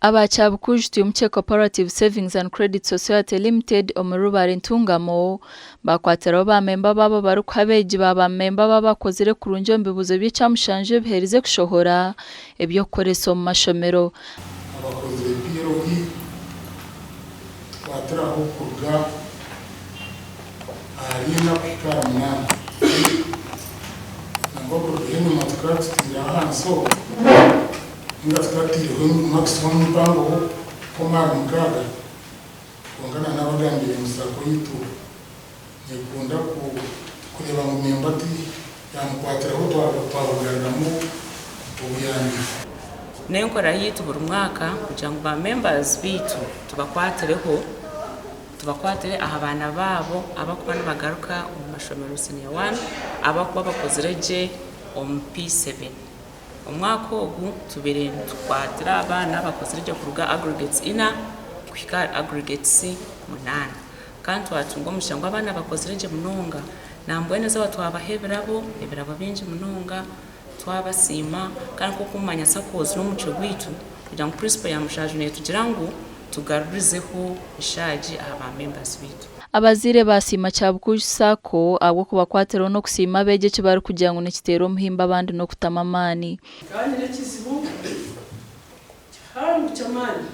Aba Kyabukuju Twimukye Cooperative Savings and Credit Society Limited omuri Rubare Ntungamo baakwatiraho ba memba baabo barikuha abeegi ba ba memba baabo abakozire kurungi omu bibuuzo by'ekyamushanju ebiherize kushohora eby'okukoresa omu mashomero. Abakozire PLE tukwatiraho kuruga ahari ina kuhika ahari munaana. Nangwa kuruga enyima tukaba tutaire ahansi okwo ninga tutataireho maximum mpangoho kukoma ahari mukaaga kwonka na nabagambire ngu sacco yaitu nekunda kureeba ngu memba ti yamukwatiraho twabugaruramu obuyambi. N'enkora yaitu buri mwaka kugira ngu ba members baitu tubakwatireho, tubakwatire aha baana baabo abarikuba nibagaruka omu mashomero senior one abarikuba bakozire gye omu P7. Omwaka ogu tubaire nitukwatira abaana abakozire gye kuruga aggregates ina kuhika ahari aggregates munaana. Kandi twatunga omugisha ngu abaana bakozire gye munonga. Nambwenu eizooba twabaha ebirabo, ebirabo bingi munonga, twabasiima. Kandi nk'oku mumanya SACCOs n'omucwe gwaitu kugira ngu principle ya mushanju netugira ngu tugarurizeho eshaagi aha ba members baitu. Abazaire baasiima Kyabukuju Sacco ahabw'okubakwatiraho n'okusiima abeegi eki barikugira ngu nikiteera omuhimbo abandi n'okutamu amaani. Nkaba nyine ekizibu kihango ky'amaani,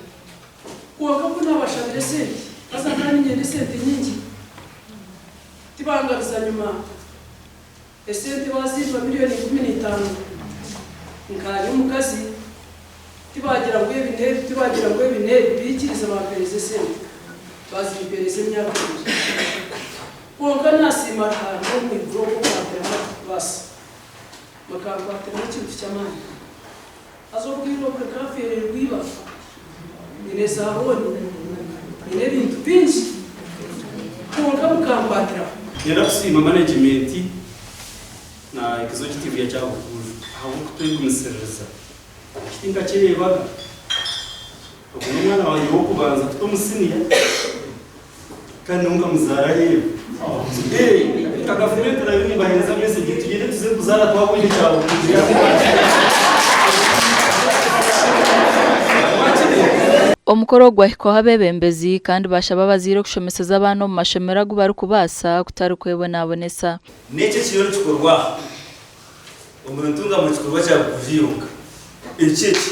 kwonka ku naabashabire esente, haza nkaba niinyenda esente nyingi, tibangaruza nyima. Esente baazimpa milioni 15. Nkaba ndi omukazi, tibaagira ngu ebi n'ebi, tibaagira ngu ebi n'ebi, baikiriza bampeereza esente. Baazimpeereza emyaka ebiri. Kwonka naasiima Ruhanga ow'omu iguru ogwo okwatiramu baasi. Mukankwatiramu ekintu ky'amaani. Haza obwire obu nkaafeererwa iba, nyine zaarooni, nyine ebintu bingi, kwonka mukankwatiraho. Niinyenda kusiima manegimenti na executive ya Kyabukuju ahabw'okutwegumisiririza. Eki tinkakireebaga. Ogu n'omwana wangye w'okubanza kuta omu siniya kandi nyowe nkamuzaara aheeru. Nka gavumenti nayo nimbaheereza mesegi tugyende tuze kuzaara twabwine Kyabukuju Omukoro ogu gwahikwaho abeebembezi kandi baashaba abazaire okushomeseza abaana omu mashomero agu barikubaasa kutari kwebonabonesa. N'eki ekiriyo nikikorwa aha omuri Ntungamo nikikorwa kya Bukuju yonka. Eki eki.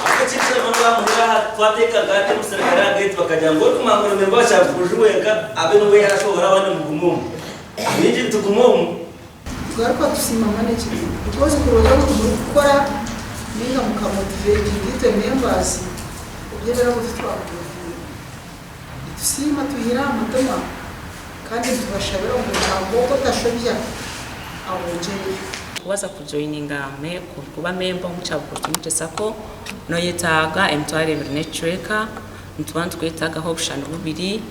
Ahabw'okuba ekindi kyona bamuhurira aha twateeka nka hati omusirikare aha geeti bakagira ngu orikumanya ngu ori memba wa Kyabukuju wenka abe niwe yaashohora abandi mugume omu. Abaingi nituguma omu. Tugaruka tusiima management because kuroza ngu murikukora ninga muka motivatinga itwe members eby'ebirabo titwakubifiirwa. Nitusiima twihire aha mutima kandi nitubashabira ngu Ruhanga ogwo otashobya abongyereyo. Kubaasa kujoininga kuba memba omu Kyabukuru Twimukye Sacco, noyetaaga 2000 n'ekicweka. Nituba nitukwetaagaho obushushani bubiri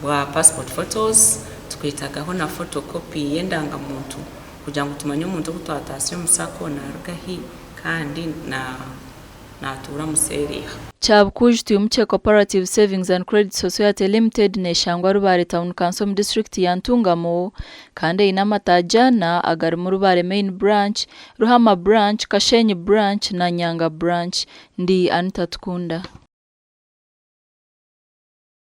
bwa passport photos, tukwetaagaho na photo copy y'endangamuntu kugira ngu tumanye omuntu ogu twataasya omu Sacco naaruga hi kandi na. Naatuura mu seeri eha? Kyabukuju Twimukye Cooperative Savings and Credit Society Limited neshangwa Rubare Town Council omu disiturikiti ya Ntungamo kandi eine amataagi ana agarimu Rubare Main Branch, Ruhama Branch, Kashenyi Branch na Nyanga Branch. Ndi Anita Tukunda.